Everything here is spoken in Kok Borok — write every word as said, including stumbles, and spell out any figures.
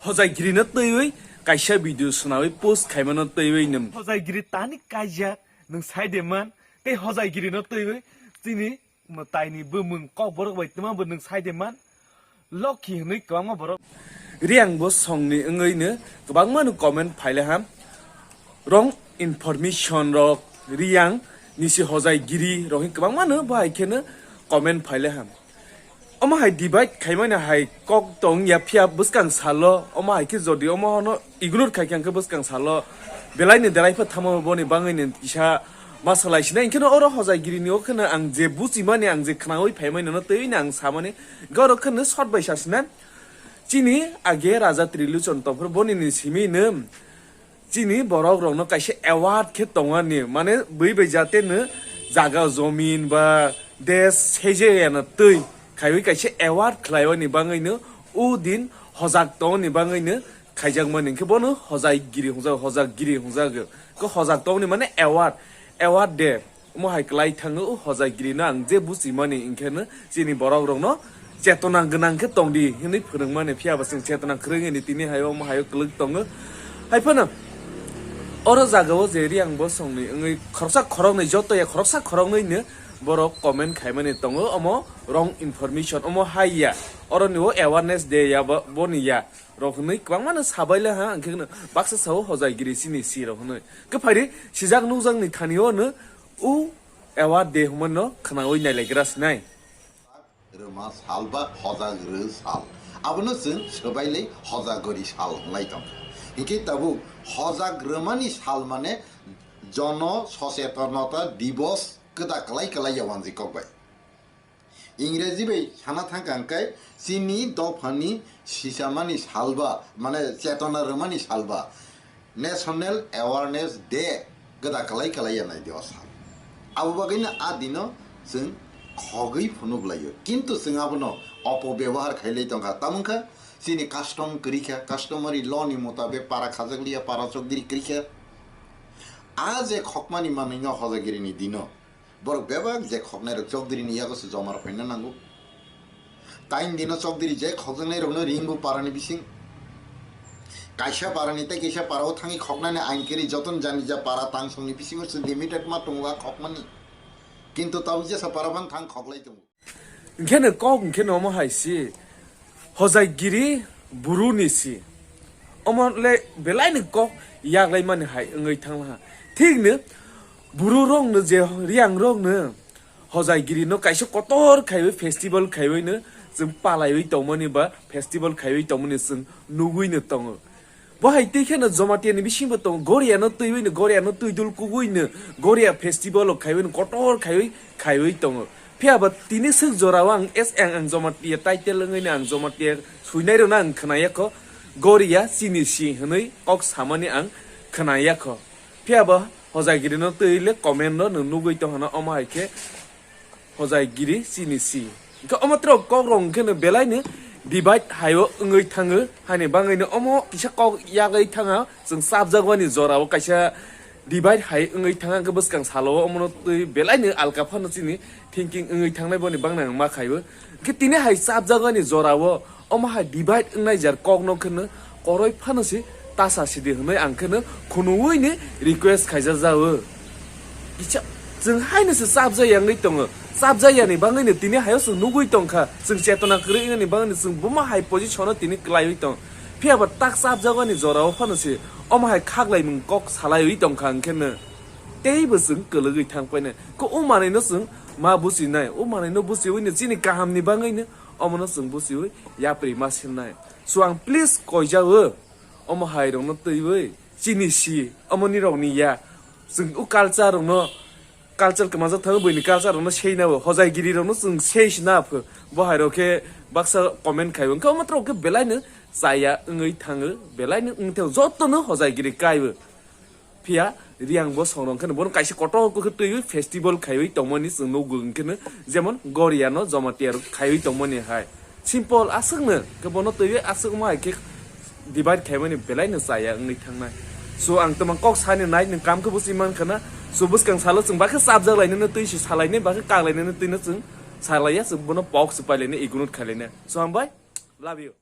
Hojaigirino twiwi kaisa video swnawi post khaimano twiwi nwng. Hojaigiri tani kaijak nwng saide man, tei Hojaigirino twiwi chini mwtaini bumung kokborok bai twma bo nwng saide man. Lokhi hwnwi kwbangma borok. Riyang bo songni wngwino kwbangmano comment phaile ham. Wrong information rok, Riyang nisi Hojaigiri rok hin kwbangmano bo hai kheno comment phaile ham. Omo hai divide khaimani hai kok tong ya, phiya bwskang salo, omo hai khe jodi omo hono ignore khai khe ang khe bwskang salo belai ni delai pha thamo boni bangwi ni kisa ma salai sinai. Hinkhe no oro Hojaigiri ni o kheno ang je buchimani, ang je khnaui phaimani no twi ni ang samani, hinkhe oro kheno short bai sa sinai. Chini age Raja Trilochon tongphuru boni ni simi no chini borok rokno kaisa award khe tongani, mane bui bai jate no jaga jomin ba desh seje yana twi khaiwi kaisa award khlaiwani bangwi no o din hojak tongni bangwi no khaijakmani, hinkhe bono Hojaigiri hwnjak, Hojaigiri hwnjak. Ko hojak tongni mane award, award de. Omo hai kwlai thango o Hojaigirino ang je buchimani, hinkhe no chini borok rokno chetona gwnang khe tongdi hinwi phwrwngmani, phiya bo chwng chetona kwrwngni tini hai omo hai o kwlwk tongo. Hai phano oro jagao je Riyang bosongni wngwi khoroksa khoroknwi, joto ya khoroksa khoroknwino borok comment khaimani tongo, omo wrong information, omo hai ya, oroni o awareness day ya bo, boni ya rok hwnwi kwbangmano sabaile ha, hinkhe no baksa sao Hojaigiri chini si rok hwnwi. Khe phaidi sijak nukjakni thani o no o award de hwnmano khwnaui nailaigra sinai. Rwma sal ba hojak rw sal. Abono chwng swbailai hojagori sal hwnlai tongkha. Hinkhe tabuk hojak rwmani sal mane jono sochetonota divos kwda kwlai kwlai ya wanjwi kokbai. Ingreji bai sana thangkha hwnkhe chini dophani sichamani salba, mane chetona rwmani salba, National Awareness Day gwda kwlai kwlai ya nai de o sal. Abo bagwino a dino chwng khogwi phunuk laio. Kintu chwng abono opobebohar khailai tongkha. Tamwngkha chini custom kwrwi kha, customary law ni motabek para khajak liya, para chokdiri kwrwi kha. A je khokmani manwino Hojagirini dino. Borok bebak je khoknai rok chokdiri ni yago se joma rok phaina nango. Tain dino chokdiri je khokjaknai rokno ringo parani bising. Kaisa parani tei kaisa parao thangwi khoknani ain kiri joton jani ja para tangsongni bisingo se limited ma tongo a khokmani. Kintu tabuk jesa para phano thang khoklai tongo. Hinkhe no kok hinkhe no omo hai si. Hojaigiri buru ni si. Omo le belai ni kok yaglai mani hai wngwi thang laha. Thik no buru rok no je Riyang rok no Hojaigiri no kaisa kotor khaiwi festival khaiwi no chwng palaiwi tongmani ba festival khaiwi tongmani chwng nugwi no tongo. Bo hai twi kheno Jamatia ni bisingo tongo, Goria no twiwi no, Goria no twi dul kugwi no, Goria festival o khaiwi no, kotor khaiwi, khaiwi tongo. Phiya ba tini swk jora o ang es ang, ang Jamatia title wngwi no ang Jamatia swinai rok no ang khwnaya kho, Goria chini si hwnwi kok samani ang khwnaya kho. Phiya ba Hojaigiri no twi le comment no nwng nugwi tong hano omo hai khe Hojaigiri chini si. Hinkhe omo tro kok rok hinkhe no belai ni divide hai o wngwi thango. Hani bangwi no omo kisa kok yagwi thanga chwng chapjak mani jora o kaisa divide hai wngwi thanga hinkhe bwskang salo o omo no twi belai ni alka phano chini thinking wngwi thangnai boni bangna ang ma khaio. Hinkhe tini hai chapjak mani jora o omo hai divide wngnai jar kok no kheno koroi phano se tasa sidi hwnwi ang kheno khunui ni request khaijak jao. Kisa chwng haino se chapjak yangwi tongo, chapjak yani bangwi no tini hayo chwng nugwi tongkha, chwng chetona kwrwi wngni bangwi no chwng buma hai position o tini kwlaiwi tong. Phiya ba tak chapjak ani jora o phano se omo hai khaklaimung kok salaiwi tongkha, hwnkhe no teibo chwng kwlwgwi thang painai. Ko o manwi no chwng ma buchinai, o manwi no buchiwi no chini kaham ni bangwi no omo no chwng buchiwi yapri ma sinai. So ang please koijao, omo hai rok no twiwi chini si, omo ni rok ni ya. Chwng o culture rok no, culture kwmajak thango, buini culture rok no sei nabo, Hojaigiri rok no chwng sei si na pho. Bo hai rok khe baksa comment khai o. Hwnkhe omo rok khe belai no chaya wngwi thango, belai no wngwi thango, joto no Hojaigiri kai o. Phiya Riyang bosong rok khe bono kaisa kotor khe twiwi festival khaiwi tongmani chwng nukgo, hwnkhe no jemon Goria no Jamatia rok khaiwi tongmani hai. Simple aswk no khe bono twiwi aswk ma hai khe divide khaimani belai no chaya wngwi thangnai. So ang twmang kok sani nai, nwng kam khe buchi man khana. So bwskang salo chwng bakhe chapjak lainani twi se salainai, bakhe kak lainani twi no chwng salaiya, chwng bono pok se pailainai, ignore khailainai. So hambai, love you.